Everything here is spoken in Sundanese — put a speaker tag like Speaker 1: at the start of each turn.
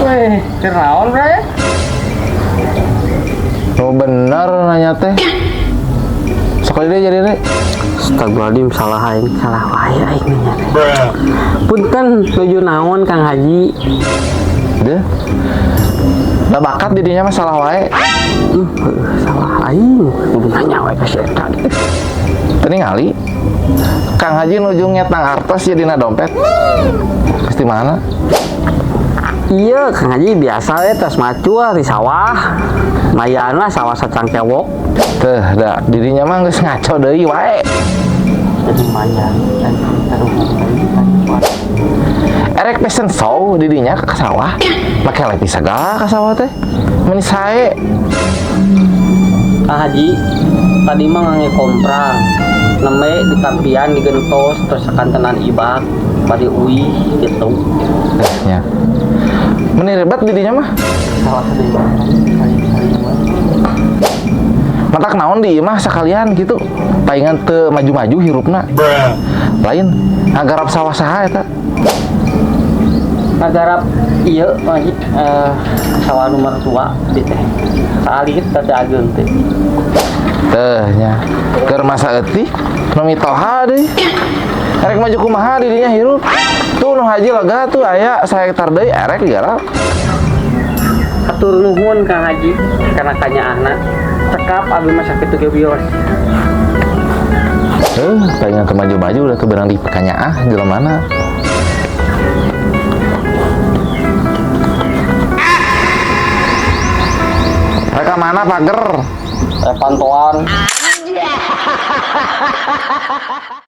Speaker 1: Weh, kenaon bre?
Speaker 2: Nu bener nanya teh. Sok dia jadi deh.
Speaker 1: Astagfirullahaladzim, salah aing, salah wae aing nanya teh. Punten nuju naon Kang Haji?
Speaker 2: Deh. Da bakat didinya mah salah wae.
Speaker 1: Salah aing, kudu nanya wae ka si eta.
Speaker 2: Teu ningali. Kang Haji nuju ngetang artos ya dina dompet. Geus di mana?
Speaker 1: Iya, Kang Haji biasa we tos macul di sawah. Lumayan lah sawah sacangkewok.
Speaker 2: Teh, da didinya mah geus ngaco deui wae.
Speaker 1: Jadi lumayan dan terhubung deui kan.
Speaker 2: Erek pesen show didinya ke sawah. Make lepi sagala ka sawah teh. Meni sae.
Speaker 1: Kang Haji, tadi mah ngangge komprang. Nembe di tampian digentos terus sakantenan ibak bade uih gitu.
Speaker 2: Teh nya. Meni ribet didinya mah.
Speaker 1: Salah deui.
Speaker 2: Matak naon di imah sakalian gitu. Paingan teu maju-maju hirupna. Lain ngagarap sawah saha eta.
Speaker 1: Ngagarap ieu Kang Haji, sawah nomor tua di teh. Saalit teh ageung teh.
Speaker 2: Teh nya. Keur masa eutik nu mitoha deui. Erek maju kumaha didinya hirup. Tuh nu haji lega tuh aya sahektar deui erek digarap.
Speaker 1: Hatur nuhun Kang Haji karena kanyaahna. Cekap abi mah sakitu ge wios.
Speaker 2: Paingan teu maju-maju udah teu beunang di kanyaah jelemana. Mereka mana pager?
Speaker 1: Pantoan.